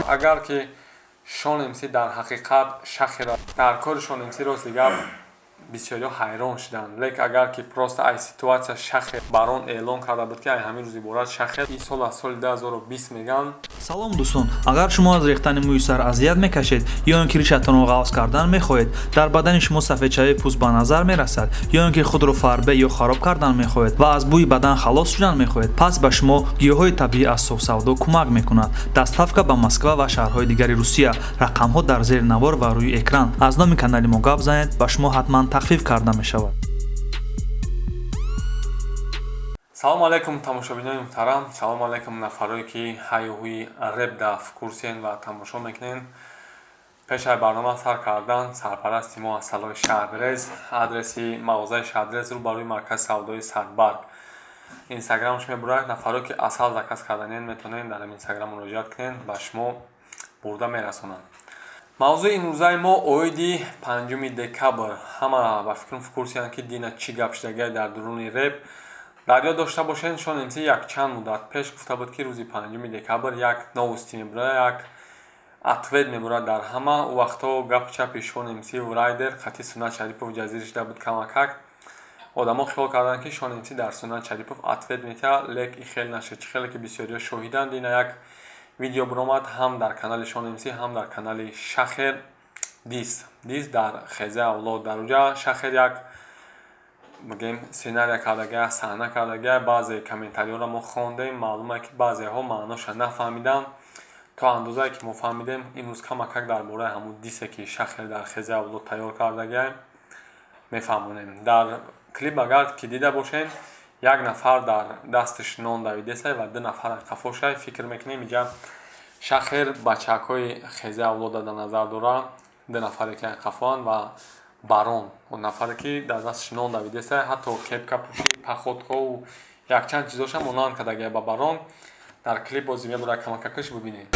Агар ки Шон МС дар ҳақиқат Шахера дар кори Шон МС, рости гап, бисёриҳо ҳайрон шуданд. Лек агар ки просто ай ситуация Шахер барон эълон карда буд, ки ай ҳамин рӯз иборат Шахер ин сол аз соли 2020 меган. Салом, дӯстон! Агар шумо аз рехтани мӯи сар азият мекашед ё ин ки ришатонро ғафз кардан мехоҳед, дар бадани шумо сафедшавии пӯст ба назар мерасад ё ин ки худро фарбе ё хароб кардан мехоҳед ва аз бӯи бадан халос шудан мехоҳед, пас ба шумо гиёҳҳои табиӣ аз Софсавдо кӯмак мекунад. Доставка ба Москва ва шаҳрҳои дигари Русия. Рақамҳо дар зери навор ва рӯи экран. Аз номи канали мо гап занед, ба шумо ҳатман тахфиф карда мешавад. Салому алайкум, тамошобинони муҳтарам! Салому алайкум, нафарое ки ҳаю ҳуи реп дар курсиен ва тамошо мекунен. Пешаи барнома сар кардан, сарпарасти мо аз салои Шаҳдрез. Адреси мағозаи Шаҳдрез рӯ ба рӯи маркази савдои Садбарг. Инстаграмаш мебурад. Нафарое ки асал заказ карданен, метавонед дар инстаграм муроҷиат кунед, ба шумо бурда мерасонанд. Мавзӯи имрӯзаи мо оиди 5 декабр. Ҳама ба фикрам в курсиянд, ки дина чӣ гап шудагиай дар дуруни реп. Дар ёд дошта бошед, Шон МС якчанд муддат пеш гуфта буд, ки рӯзи 5 декабр як новости мебурад, як ответ мебурад дар ҳама. Ӯ вақтҳо гапу чапи Шон МС Райдер қатъи Сунат Шарипов ҷазир шуда буд. Камакак одамо хиёл карданд, ки Шон МС дар Сунат Шарипов ответ метиҳад, лек и хел нашуд. Чӣ хеле ки бисёриҳо шоҳиданд, дина як видео биромад ҳам дар канали Шон МС, ҳам дар канали Шахер. Дисс дар Хезаи Авлод. Дар уҷа Шахер як, бигем, сценария кардагия, саҳна кардагия. Баъзе комментариҳоро мо хондем, маълуме, ки баъзеҳо маъноша нафаҳмиданд то андозае, ки мо фаҳмидем. Имрӯз камакак дар бораи ҳамун диссе, ки Шахер дар Хезаи Авлод тайёр кардагия, мефаҳмонем. Дар клип агар ки дида бошед, як нафар дар дасташ нон давидесай ва ду нафар қафошай. Фикр мекунем, иҷа Шахер бачакҳои Хезаи Авлода дар назар дорад, ду нафаре ки қафоанд ва барон, он нафаре ки дар дасташ нон давидесай. Ҳатто кепка пӯши, походкау якчанд чизоша монанд кардагия ба барон. Дар клип бози мебурад, камакакаш бибинед.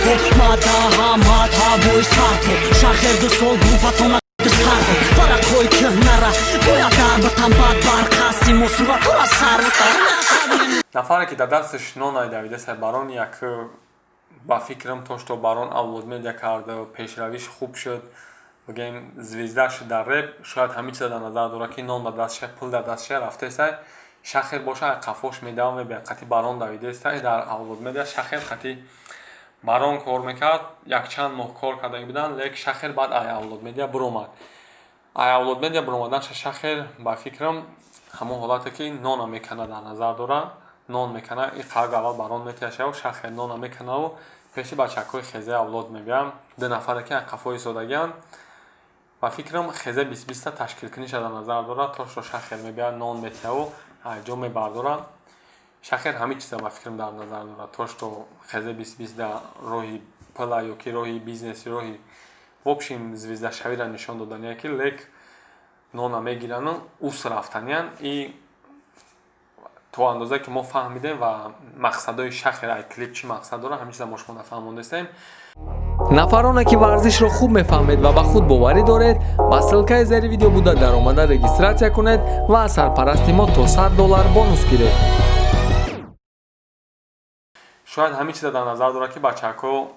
Шахер ду сол группатона варақҳои кӯҳнара бояд дар батан бад барқасиму суратҳоро сар. Нафаре ки дар дасташ нон давидесай, барон. Як ба фикрам, то что барон Авлод Медиа карда, пешравиш хуб шуд, бигем, звезда шуд дар реп, шояд ҳамин чиза дар назар дорад, ки нон дар дастша, пул дар дастша рафтесай. Шахер боша, қафош медавам, мебиям, қати барон давидестай. Дар Авлод Медиа Шахер қати барон кор мекард, якчанд моҳ кор карда буданд. Лек Шахер баъд ай Авлод Медиа биромад. Ай Авлод Медиа биромаданша Шахер, ба фикрам, ҳамон ҳолате ки нона мекана дар назар дорад. Нон мекана, и қарг аввал барон метиҳашаву Шахер нона меканаву пеши бачакҳои Хезаи Авлод мебиям. Ду нафаре ки қафо истодагианд, ба фикрам, Хезе бистбиста ташкилкуниша дар назар дорад. То что Шахер мебиёяд, нон метиҳаву ҷо мебардорад, Шахер ҳамин чиза, ба фикрам, дар назар дорад. То что Хезе бистбиста роҳи пула ё ки роҳи бизнеси, роҳи, в общем, звездашавиро нишон додания, ки лек нона мегирану ус рафтаниян. И то андозае ки мо фаҳмидем ва мақсадҳои Шахер ай клип чӣ мақсад дорад, ҳамин чиза мо шумо нафаҳмондастем. Нафароне ки варзишро хуб мефаҳмед ва ба худ боварӣ доред, ба ссылкаи зери видео буда даромада регистрация кунед ва аз сарпарасти мо то 100 доллар бонус гиред. Шояд ҳамин чиза дар назар дорад, ки бачаҳако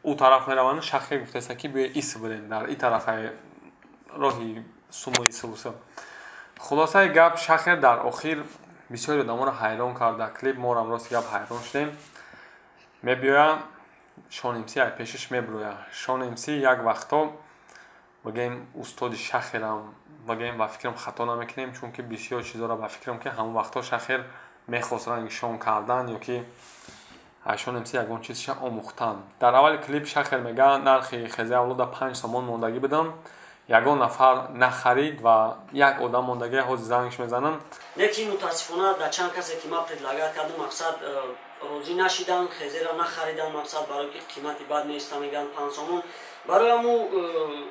ӯ тараф мераванд, Шахер гуфтааст, ки биё ис бирем дар и тарафаи роҳи суму исуса. Хулосаи гап, Шахер дар охир бисёри одаморо ҳайрон карда клип. Морам, рости гап, ҳайрон шудем. Мебиёя, Шон МС ай пешаш мебироя. Шон МС як вақто, бигем, устоди Шахерам бигем, ба фикрам, хато намекунем, чунки бисёр чизоро, ба фикрам, ки ҳамон вақто Шахер мехост ранги Шон кардан ё ки Шон МС ягон чизша омӯхтан. Дар аввали клип Шахер мега: нархи Хезаи Авлода 5 сомон мондагӣ будам, ягон нафар нахарид ва як одам мондагӣ, ҳозир зангш мезанам. Лекин мутаассифона дар чанд касе ки ман предлагать кардам, мақсад, розӣ нашидан, хезеро нахаридан, мақсад, барои ки қимати бад неста, мегӯянд, 5 сомон. Барои ҳаму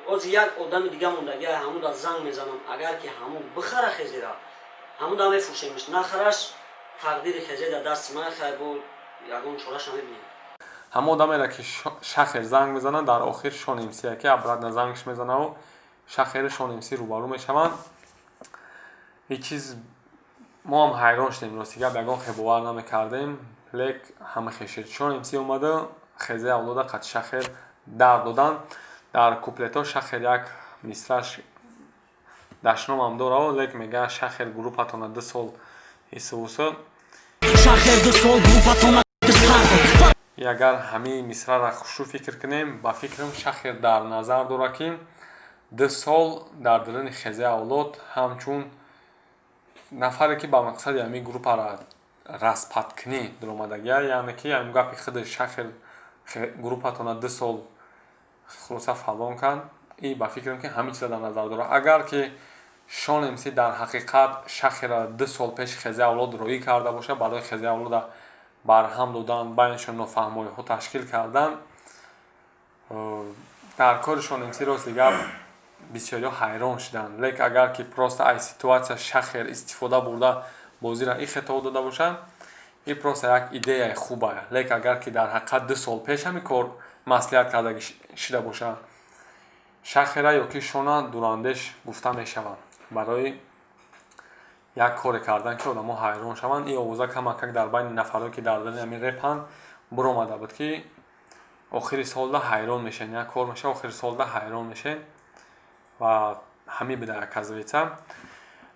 ози як одами дига мондагӣ, ҳамуда занг мезанам. Агар ки ҳамун бихара хезера, ҳамуда мефурӯшемш, нахараш, тақдири хезе дар дасти ман. Хайр, бо ягон чораша мебинем. Ҳама одамеро, ки Шахер занг мезанад, дар охир Шон МС, ки обратно зангш мезанаву Шахери Шон МС рӯбарӯ мешаванд. Ҳеҷ чиз мо ҳам ҳайрон шудем, рости гап, ягон хел бовар намекардем, лек ҳама хешид. Шон МС омада, Хезаи Авлода қати Шахер дар доданд. Дар куплетҳо Шахер як мисраш дашномам дорав, лек мега: «Шахер группатона 2 сол исувусу». Шахер 2 сол группатона. Агар ҳамаи мисрара хушу фикр кунем, ба фикрам, Шахер дар назар дорад, ки 2 сол дар даруни Хезаи Авлод ҳамчун нафаре, ки ба мақсади ҳамин группаро распадкунӣ дуромадагия, яъне ки ҳамин гапи худи Шахер, группатона 2 сол хулоса фалон кард. И ба фикрам, ки ҳамин чиза дар назар дорад. Агар ки Шон МС дар ҳақиқат Шахера 2 сол пеши Хезаи Авлод роӣ карда бошад барои Хезаи Авлода барҳам додан, байнашон нофаҳмоиҳо ташкил кардан, дар кори Шон МС, рости гап, бисёриҳо ҳайрон шуданд. Лекин агар ки просто аз ситуация Шахер истифода бурда, бозиро и хето дода бошад, и просто як идеяи хуба. Лекин агар ки дар ҳақиқат 2 сол пеш ҳамин кор маслиҳат карда шида бошад, Шахера ё ки Шона дурандеш гуфта мешавад барои як коре кардан, ки одамо ҳайрон шаванд. Ин овоза камакак дар байни нафарое, ки дар даруни ҳамин репанд буромада буд, ки охири солда ҳайрон мешавем, як кор мешавад, охири солда ҳайрон мешавем. Ва ҳамин буда, оказывается,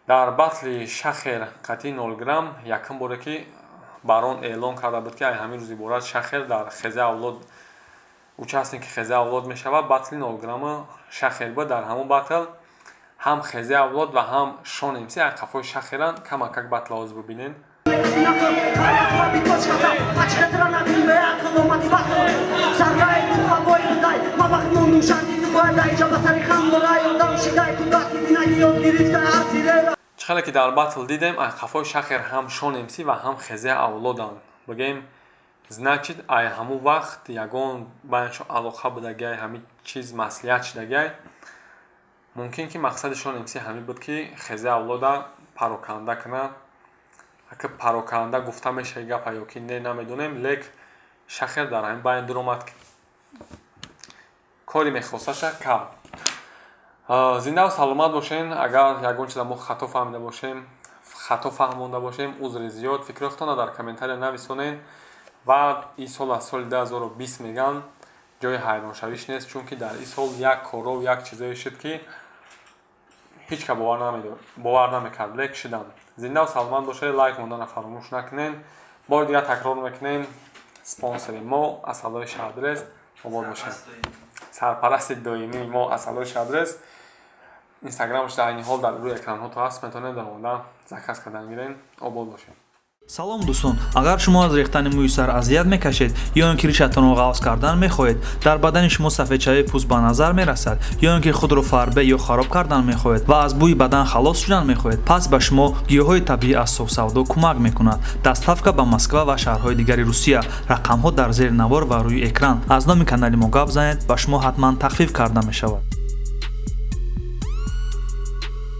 дар батли Шахер қатъи 0 грамм якум боре, ки Барон эълон карда буд, ки ай ҳамин рӯз иборат Шахер дар Хезаи Авлод участники Хезаи Авлод мешавад. Батли 0 грамму Шахер буд. Дар ҳамон батл ҳам Хезаи Авлод ва ҳам Шон МС ай қафои Шахеранд. Камакак батл оз бибинем. Чӣ хеле ки дар батл дидем, ай қафои Шахер ҳам Шон МС ва ҳам Хезаи Авлоданд. Бигем, значит, ай ҳамун вақт ягон байнашон алоқа будагиай, ҳамин чиз маслиҳат шудагиай. Мумкин ки мақсади Шон МС ҳамин буд, ки Хезаи Авлода пароканда кунад. Ака, пароканда гуфта мешавад гапа ё ки не, намедонем, лек Шахер дар ҳамин байн дуромад, кори мехосташа кард. Зиндаву саломат бошен. Агар ягон чиза мо хато фаҳмида бошем, хато фаҳмонда бошем, узри зиёд. Фикрҳои худтонро дар комментария нависонед. Ва ин сол аз соли 2020 меган, ҷои ҳайроншавиш нест, чунки дар ин сол як коров, як чизое шуд, ки ҳеҷ ка бовар намекард, лек шуданд. Зиндаву саломат бошед, лайк монданро фаромӯш накунед. Бори дигар такрор мекунем: спонсори мо Асалои Шадрез. Обод бошед. Сарпарасти доимии мо Асалои Шадрез. Инстаграмаш дар айни ҳол дар рӯи экранҳо то ҳаст, метавонед даромада заказ кардан гиред. Обод бошед. Салом, дӯстон! Агар шумо аз рехтани мӯи сар азият мекашед ё ин ки ришатонро ғафз кардан мехоҳед, дар бадани шумо сафедшавии пӯст ба назар мерасад, ё ин ки худро фарбе ё хароб кардан мехоҳед ва аз бӯи бадан халос шудан мехоҳед, пас ба шумо гиёҳҳои табиӣ аз Софсавдо кӯмак мекунад. Доставка ба Москва ва шаҳрҳои дигари Русия. Рақамҳо дар зери навор ва рӯи экран. Аз номи канали мо гап занед, ба шумо ҳатман тахфиф карда мешавад.